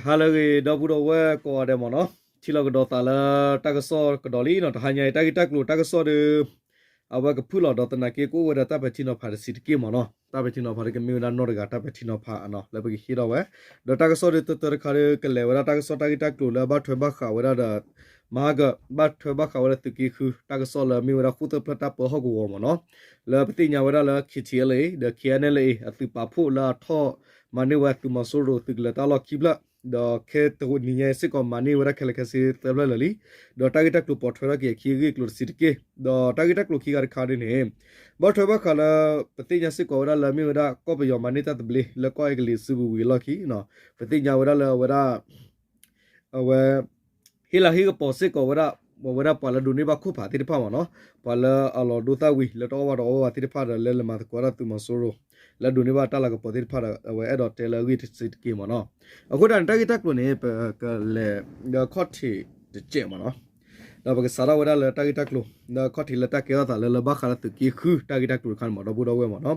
ဟါလၢအဂ့ၤ ဒီပုၢ်ဒီဝဲၢ်ကိးဂၤဒဲးမ့ၢ်နီၤ, ထံၣ်လိာ်ကဒီးသးလၢတၢ်ကစီၣ်ကဒီးလံနီၤ, တဟါညါအံၤ တၢ်ဂ့ၢ်တၢ်ကျိၤတၢ်ကစီၣ်ဒီး အဝဲကဖုၣ်လီၤဒီးသနာ်က့ ကအိၣ်ဝဲဒၣ်တၢ်ပဲာ်ထံနီၤဖးတဆံးတက့ၢ်မ့ၢ်နီၤ, တၢ်ပဲာ်ထံနီၤဖးဒီးကမ့ၢ်ဝဲဒၣ်နီၢ်တဂၤတၢ်ပဲာ်ထံနီၤဖးနီၤ လၢပကဟ့ၣ်ထီၣ်ဝဲ, ဒီးတၢ်ကစီၣ်ဒီးတၢတၢတခါဒီး ကလဲၤဝဲဒၣ်တၢ်ကစီၣ်တၢ်ဂ့ၢ်တၢ်ကျိၤလၢဘၣ်ထွဲဘၣ်ဃးဝဲဒၣ်ဒီး မဟါက ဘၣ်ထွဲဘၣ်ဃးဝဲဒၣ်သုးက့ဃု တၢ်ကစီၣ်လၢမ့ၢ်ဝဲဒၣ်ဃိၣ်သၢဖျၢၣ်တၢ်ပၢဟီၣ်ကဝီၤမ့ၢ်နီၤ, လၢပသ့ၣ်ညါဝဲဒၣ်လၢ K T L A ဒီး K N L A အသုးပာ်ဖှိၣ်လၢအထီၣ်မၤန့ၢ်ဝဲသုးမီၤစိရိၤ သုးကလၢၤတၢ်လီၢ်ခံဖျၢၣ်, ဒီးခဲတနံၤညါအံၤစ့ၢ်ကီးမၤန့ၢ်ဝဲဒၣ်ခဲလၢာ်ခဲဆ့သၢဖျၢၣ်လၢာ်လံ, ဒီးတၢ်ဂ့ၢ်တၢ်ကျိၤပိာ်ထွဲထီၣ်က့ၤအခံအဂ့ၢ်အကျိၤတဆံးတက့ၢ်, ဒီးတၢ်ဂ့ၢ်တၢ်ကျိၤခံဂၤတခါဒ်န့ၣ် ဘၣ်ထွဲဘၣ်ဃးလၢ ပသ့ၣ်ညါစ့ၢ်ကီးဝဲဒၣ်လၢမ့ၢ်ဝဲဒၣ်ကီၢ်ပယီၤမၤန့ၢ်တၢ်သဘျ့လၢကီၢ်အဲကလံးစုပူၤဝံၤအလီၢ်ခံ, ပသ့ၣ်ညါဝဲဒၣ်လၢအဝဲဒၣ် အဝဲ ဟ့ၣ်လၤဟ့ၣ်ကပီၤစ့ၢ်ကီးဝဲဒၣ် ဝဲဒၣ်ပှၤလၢဒိးန့ၢ်ဘၣ်ခိၣ်ဖးသ့ၣ်တဖၣ်မ့ၢ်နီၤ, ပှၤလၢအလီၤဒိသၣ်ဝံၤ လၢတအီၣ်ဘၣ်တအီဘၣ်သ့ၣ်တဖၣ်ဒီး လၢလဲၤမၤသကိးတၢ်သုးမီၤစိရိၤ လၢဒိးန့ၢ်ဘၣ်တၢ်လၤကပီၤသ့ၣ်တဖၣ်ဒီး အဝဲအဲၣ်ဒိးတဲလၢအဂ့ၢ်တဆံးတက့ၢ်မ့ၢ်နီၤ, အဃိဒၣ်န့ၣ် တၢ်ဂ့ၢ်တၢ်ကျိၤန့ၣ် ပကလဲၤလၢခီၣ်ထံးတစဲးမ့ၢ်နီၤ, ဒီးပကစးထီၣ်ဝဲဒၣ်လၢတၢ်ဂ့ၢ်တၢ်ကျိၤ လၢခီၣ်ထံးလၢတၢ်ကဲထီၣ်သးလၢ လၢဘၣ်ဃးလၢသုးက့ဃုတၢ်ဂ့ၢ်တၢ်ကျိၤတခါန့ၣ်မ့ၢ် ဒီပုၢ်ဒီဝဲၢ်မ့ၢ်နီၤ,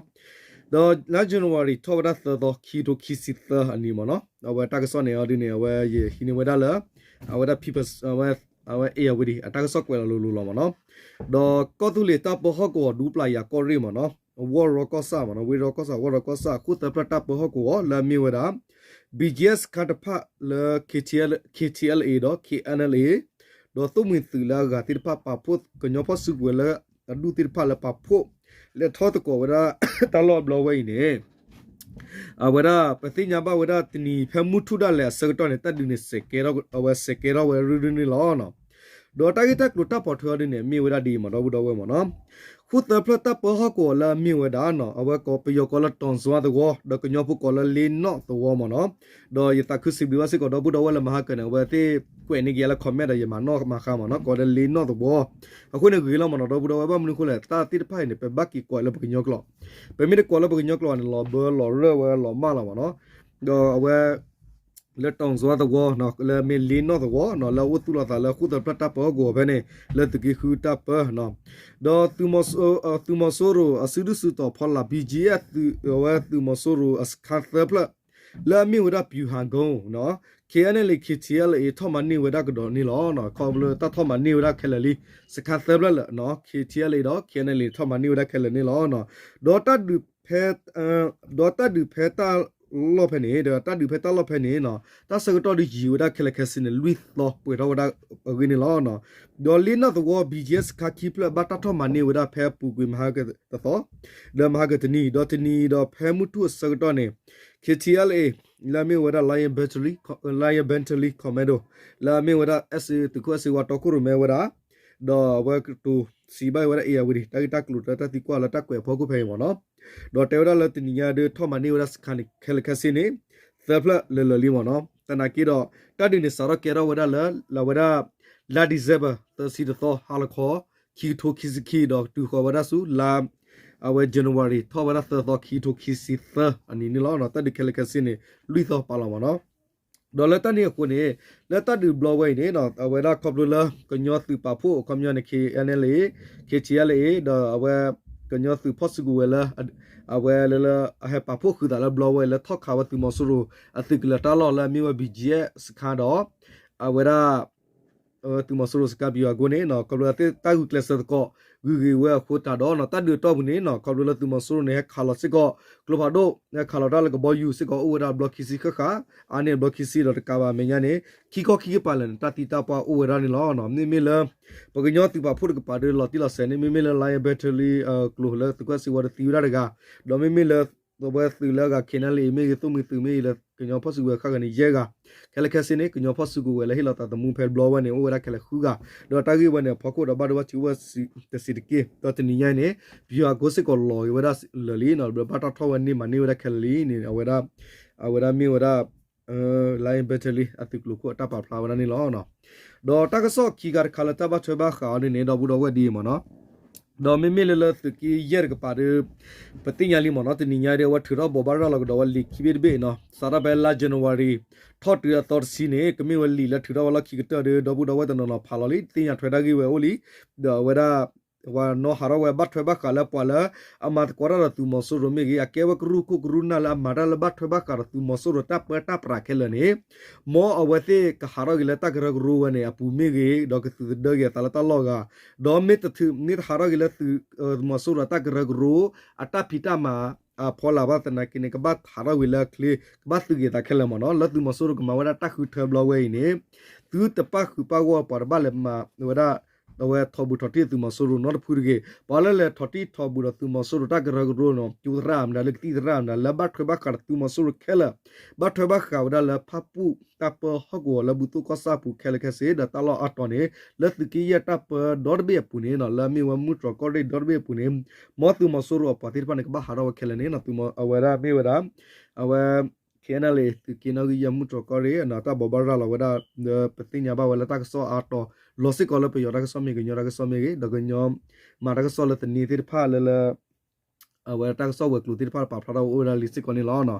ဒီးလါ January ထီၣ်ဝဲဒၣ်သၢသီ ခံကထိခံဆံသၢအနံၤမ့ၢ်နီၤ, အဝဲတၢ်ကစီၣ်န့ၣ်အီၤဒ်န့ၣ် အဝဲယဟံးန့ၢ်ဝဲဒၣ်လၢ အဝဲဒၣ် People's အဝဲ အဝဲ Irrawaddy အတၢ်ကစီၣ်ကွဲးလီၤလိၤလိၤလီၤမ့ၢ်နီၤ, ဒီးကီၢ်သူလ့ၤတၢ်ပၢဟီၣ်ကဝီၤဒူပျၤယၤကီၢ်ရ့ၣ်မ့ၢ်နီၤ, ဝီၢ်ရီကီၢ်ဆၣ်မ့ၢ်နီၤ, ဝ့ၢ်ရီကီၢ်ဆၣ် ဝီၢ်ရီကီၢ်ဆၣ် ဃိၣ်သၢဖျၢၣ်တၢ်ပၢဟီၣ်ကဝီၤလၢအမ့ၢ်ဝဲဒၣ် B G F စခါတဖၣ်လၢ K T L K T L A ဒီး K N L A ဒီးသိၣ်မှံၤသုးလၢအဂၤသ့ၣ်တဖၣ်ပာ်ဖှိၣ်ကညီဖီၣ်စုကဝဲၤလၢအဒူၣ်သ့ၣ်တဖၣ်လၢပာ်ဖှိၣ် လဲၤထီၣ်သကိးဝဲဒၣ် တၢ်လီၢ်ဘျီဝဲအံၤန့ၣ် အဝဲဒၣ်ပသ့ၣ်ညါဘၣ်ဝဲဒၣ်တနံၤဖဲမုၢ်ထူၣ်ဒၣ်လဲာ်အဆၢကတီၢ်န့ၣ် တၢ်ဒုးန့ၣ် စဲးကဲထီၣ် အဝဲစဲးကဲထီၣ်ဝဲရုၢ်ရုၢ်န့ၣ်လီၤ. ဒီးတၢ်ဂ့ၢ်တၢ်ကျိၤတၢ်ပိာ်ထွဲအီၤဒ်န့ၣ် မ့ၢ်ဝဲဒၣ်ဒ်အံၤမ့ၢ်ဒီပုၢ်ဒီဝဲၢ်မ့ၢ်နီၤ, ဃိၣ်သၢဖျၢၣ်တၢ်ပၢဟီၣ်ကဝီၤလၢအမ့ၢ်ဝဲဒၣ်နီၤ အဝဲကီးပယီၤကိးလၢ တီၣ်စဝါသဝီ ဒီးကညီဖိကိးလၢလ့နီၣ်သဝီမ့ၢ်နီၤ, ဒီးယသးခုစံးဘျုးဘၣ်စ့ၢ်ကီးဒီပုၢ်ဒီဝဲၢ်လၢမဟါကၢန့ၣ် အဝဲသ့ၣ်ကွဲးန့ၢ်က့ၤလၢ comment ဒီးယမၤနီၣ်မၤဃါမ့ၢ်နီၤ ကိးလၢလ့နီၣ်သဝီ, အဃိန့ၣ်ဂ့ၤလီၤမ့ၢ်နီၤ ဒီပုၢ်ဒီဝဲၢ် ဘၣ်မနုၤအဃိလဲၣ် တၢ်သ့ၣ်တဖၣ်အံၤန့ၣ် ပဘၣ်က့ၤကွဲးလၢပကညီကျိာ်, ပမ့ၢ်တကွဲးလၢပကညီကျိာ်ဘၣ်န့ၣ် လီၤဘၢလီၤရၢၢ်ဝဲလီၤမၢ်လီၤမ့ၢ်နီၤ, ဒီးအဝဲ လၢတီၣ်စဝါသဝီ လၢမ့ၢ်လ့နီၣ်သဝီနီၤ လၢအအိၣ်သူၣ်လီၤသးလၢဃိၣ်သၢဖျၢၣ်တၢ်ပၢဟီၣ်ကဝီၤဖဲန့ၣ် လၢသုးက့ဃုတၢ်ပၢနီၤ, ဒီးသုးမီၤစိရိၤအစုဒုၣ်စုတီၤဖီလာ် B G F အဝဲသုးမီၤစိရိၤအစခါသၢဖျၢၣ် လၢအမ့ၢ်ဝဲဒၣ် ပျူၤဟၣ်ကိ K N L A K T L A ထီၣ်မၤန့ၢ်ဝဲဒၣ်ကဒီးန့ၣ်လီၤ. ခီဖျိတၢ်ထီၣ်မၤန့ၢ်ဝဲဒၣ်ခဲလၢာ်လံ စခါသၢဖျၢၣ်လၢ K T L A ဒီး K N L A ထီၣ်မၤန့ၢ်ဝဲဒၣ်ခဲလၢာ်န့ၣ်လီၤ. ဒီးတၢ်ဒုးဖဲ ဒီးတၢ်ဒုးဖဲတၢ်လီၢ်ဖဲန့ၣ် ဒီးတၢ်ဒုးဖဲတၢ်လီၢ်ဖဲန့ၣ်နီၤ တၢ်ဆၢကတီၢ်ဒုးယံာ်ဝဲဒၣ်ခဲလၢာ်ခဲဆ့န့ၣ် လွံၢ်သီပှဲၤထီၣ်ဝဲဒၣ်အဂ့ၢ်န့ၣ်လီၤ. ဒီးလ့နီၣ်သဝီ B G F စခါခံဖျၢၣ် ဘၣ်တၢ်ထီၣ်မၤန့ၢ်ဝဲဒၣ်ဖဲအပူၤကွံာ်မဟါကတသီ ဒီးမဟါကတနံၤ ဒီးတနံၤဒီးဖဲမုၢ်ထူၣ်အဆၢကတီၢ်န့ၣ် K T L A လၢအမ့ၢ်ဝဲဒၣ် Lion Battalion Commando လၢအမ့ၢ်ဝဲဒၣ် သုးခိၣ်အဲၣ်စ့ဝါတီခိၣ်ရိၣ်မဲဝဲဒၣ် ဒီးအဝဲကတိၤစံးဘၣ်ဝဲဒၣ် Irrawaddy တၢ်ဂ့ၢ်တၢ်ကျိၤလၢတၢ်သံကွၢ်လၢတၢ်ကွဲးအဖီခိၣ်ဖဲအံၤမ့ၢ်နီၤ, ဒီးတဲဝဲဒၣ်လၢတနံၤညါဒီးထီၣ်မၤန့ၢ်ဝဲဒၣ်စခါန့ၣ် ခဲလၢာ်ခဲဆ့န့ၣ် သၢဖျၢၣ်လၢာ်လၢာ်လံမ့ၢ်နီၤ, သနာ်က့ဒီး တၢ်ဒုးန့ၣ်စးထီၣ်ကဲထီၣ်ဝဲဒၣ်လၢ လၢအဝဲဒၣ် လါ December သၢဆံတသီ ဟါလီၤခီ ခံကထိခံဆံခံ ဒီးတုၤဃီၤဝဲဒၣ်ဆူလါ အဝဲ January ထီၣ်ဝဲဒၣ်သၢသီ ခံကထိခံဆံသၢအနံၤန့ၣ်လီၤ. တၢ်ဒုးခဲလၢာ်ခဲဆ့န့ၣ် လွံၢ်သီပာ်လီၤမ့ၢ်နီၤ. ဒီးလၢတၢ်န့ၣ်အဃိန့ၣ် လၢတၢ်ဒုးဘျီဝဲအံၤန့ၣ် အဝဲဒၣ်ခီဖျိလၢ ကညီသုးပာ်ဖှိၣ်အခီပညီန့ၣ် K N L A K T L A ဒီးအဝဲ ကညီသုးဖီၣ်စုကဝဲၤလၢ အဝဲလၢ အဟဲပာ်ဖှိၣ်ဃုာ်သးလၢဘျီဝဲအံၤ လၢထီၣ်ခးဝဲသုးမီၤစိရိၤ အသုးကလၢၤတၢ်လီၢ်လၢအမ့ၢ်ဝဲ B G F စခါဒီး အဝဲဒၣ် သုးမီၤစိရိၤစခါ ပယီၤအကိန့ၣ် ခီဖျိတၢ်ဂုာ်ကျဲးစၢးသကိး ဂုၤဂ့ၤဝဲအဃိတးဒီး တၢ်ဒုးအတီၢ်ပူၤန့ၣ် ခီဖျိလၢသုးမီၤစိရိၤန့ၣ် ဟဲခးလီၤစ့ၢ်ကီး ကျိဖးဒိၣ် ဟဲခးလီၤတၢ်လၢကဘီယူၤစ့ၢ်ကီး အိၣ်ဝဲဒၣ်ဘျီခံဆံဃၣ်ဃၣ် အါန့ၢ်ဘျီခံဆံဒီးတကးဘၣ်မဲာ်ညါန့ၣ် ခံခီခံကပၤလၢာ်န့ၣ် တၢ်သံတၢ်ပှၢ်အိၣ်ဝဲဒၣ်န့ၣ်လီၤ. မ့မ့ၢ်လၢ ပကညီသုးပာ်ဖှိၣ်တကပၤဒီးလီၤတံၢ်လီၤဆဲးန့ၣ် မ့မ့ၢ်လၢ Lion Battalion ကျိၤလၢသုးကၢ်စ့ဝါဒီးသံဝဲဒၣ်တဂၤ ဒီးမ့မ့ၢ်လၢ အဝဲသုးလၢအဂၤ K N L A မ့ၢ်ဂ့ၤ သိၣ်မှံၤသုးမ့ၢ်ဂ့ၤ လၢကညီဖီၣ်စုကဝဲၤဃၣ်ဃၢၤန့ၣ် ယဲၢ်ဂၤ ခဲလၢာ်ခဲဆ့န့ၣ် ကညီဖီၣ်စုကဝဲၤလၢဟ့ၣ်လီၤသးသမူဖဲဘျီဝဲန့ၣ် အိၣ်ဝဲဒၣ်ခဲလၢာ်ဃုဂၤ ဒီးတၢ်ဂ့ၢ်ဝဲန့ၣ် အဖီခိၣ်ဒီးဘၣ်ဒိဘၣ်ထံးအိၣ်ဝဲတဆံးတက့ၢ် ဒီးတနံၤညါအံၤန့ၣ် ပယီၤအကိစ့ၢ်ကီးလီၤက့ၤဝဲဒၣ်လၢာ်လံ ဒီးဘၣ်တၢ်ထီၣ်ဝဲန့ၢ်မၤန့ၢ်ဝဲဒၣ်ခဲလၢာ်လံန့ၣ် အဝဲဒၣ် အဝဲဒၣ်မ့ၢ်ဝဲဒၣ် Lion Battalion အသုးကျိၤခိၣ်အတၢ်ပာ်ဖျါဝဲဒၣ်န့ၣ်လီၤ. ဒီးတၢ်ကစီၣ်ခံခါတခါလၢတၢ်ဘၣ်ထွဲဘၣ်ဃးအီၤဒ်န့ၣ် ဒီပုၢ်ဒီဝဲၢ်ဒ်အံၤမ့ၢ်နီၤ ဒီးမ့မ့ၢ်လၢလၢသုးက့ယဲၢ်တကပၤဒီး ပသ့ၣ်ညါလံမ့ၢ်နီၤ တနံၤညါဒီး အဝဲထုးထီၣ်ဘိးဘၣ်ရၤလီၤကဒီးဝဲလံာ်ခံဘ့ၣ်တဘ့ၣ်နီၤ စးထီၣ်ဖဲလါ January ထီၣ်တုၤအသီတဆံန့ၣ် ကမ့ၢ်ဝဲလံာ်လၢထုးထီၣ်ဝဲလီၢ်ခံကတၢၢ်ဒီး ဒီပုၢ်ဒီဝဲၢ်တနီၤနီၤဖးလီၤလံ သ့ၣ်ညါထွဲတၢ်ဂ့ၢ်ဝဲအိၣ်လံ ဒီးအဝဲဒၣ် ပှၤနီၣ်ဟးထီၣ်ဝဲဘၣ်ထွဲဘၣ်ဃးလၢပှၤလၢ အမၤသကိးတၢ်ဒီးသုးမီၤစိရိၤမ့ၢ်ဂ့ၤ အကဲဝဲကရူၢ်ခိၣ်ကရူၢ်နၢ်လၢအမၤတၢ်လၢဘၣ်ထွဲဘၣ်ဃးဒီးသုးမီၤစိရိၤတၢ်ပၢတၢ်ပြးခဲလၢာ်န့ၣ် မ်အဝဲသ့ၣ်ကဟးထီၣ်က့ၤလၢတၢ်ကရၢကရိဝဲန့ၣ် အပူၤမ့ၢ်ဂ့ၤ ဒီးကသုးသဒၢက့ၤအသးလၢတၢ်လီၢ်ဂၤ, ဒီးမ့ၢ်တထုး မ့ၢ်တဟးထီၣ်က့ၤလၢသုး သုးမီၤစိရိၤအတၢ်ကရၢကရိ အတၢ်ဖံးတၢ်မၤ အဖီလာ်ဘၣ်သနာ်က့န့ၣ် ကဘၣ်ဟးထီၣ်ဝံၤလၢချ့ ကဘၣ်သုးက့ၤသးခဲလၢာ်မ့ၢ်နီၤ လၢသုးမီၤစိရိၤကမၤဝဲဒၣ်တၢ်ဃုထၢဘျီဝဲအံၤန့ၣ် သုတပၣ်ဃုာ်ပၣ်ဂီၢ်ပှၤတဘၣ်လဲၤမၤဝဲဒၣ် အဝဲထိးဘူးထိးတံၢ်သုးမီၤစိရိၤနီတဖုတဂ့ၤ ပှၤလၢလဲၤထိးတံၢ်ထိးဘူးဒီးသုးမီၤစိရိၤတၢ်ကရၢကရိနီၤ ကၠိသရၣ်မတၤလၢကသံၣ်သရၣ်မတၤ လၢဘၣ်ထွဲဘၣ်ဃးဒီးသုးမီၤစိရိၤခဲလၢာ် ဘၣ်ထွဲဘၣ်ဃးဝဲဒၣ်လၢဖၣ်ပူၣ်တၢ်ပၢဟီၣ်ကဝီၤလၢဘူၣ်သိၣ်ကီၢ်ဆၣ်ပူၤခဲလၢာ်ခဲဆ့ ဒီးတၢ်လီၢ်အါတီၤန့ၣ် လၢသုးက့ယဲၢ်တၢ်ပၢဒီတဘ့ၣ်အပူၤန့ၣ်နီၤ လၢအမ့ၢ်ဝဲမုၢ်တြီၤကီၢ်ရ့ၣ်ဒီတဘ့ၣ်အပူၤန့ၣ် မ်သုးမီၤစိရိၤအပှၤသ့ၣ်တဖၣ်န့ၣ် ကဘၣ်ဟးထီၣ်ဝဲခဲလၢာ်န့ၣ် အဝဲဒၣ်မ့ၢ်ဝဲဒၣ် အဝဲ KNLA သုးက့နီၣ်ဂံၢ်ယဲၢ်မုၢ်တြီၤကီၢ်ရ့ၣ် တၢ်ဘိးဘၣ်ရၤလီၤဝဲဒၣ် လၢပသ့ၣ်ညါဘၣ်ဝဲလၢတၢ်ကစီၣ်အါတီၤ လီၤစ့ၢ်ကီးလၢပယီၤတၢ်ကစီၣ်မ့ၢ်ဂ့ၤ ကညီတၢ်ကစီၣ်မ့ၢ်ဂ့ၤ ဒီးကညီ မၤတၢ်ကစီၣ်လၢသန့သ့ၣ်တဖၣ်လၢလၢ အဝဲတၢ်ကစီၣ်ဝဲၤကျိၤသ့ၣ်တဖၣ်ပာ်ဖျါထီၣ်ဝဲအိၣ်ဝဲဒၣ်လံစ့ၢ်ကီးန့ၣ်လီၤ.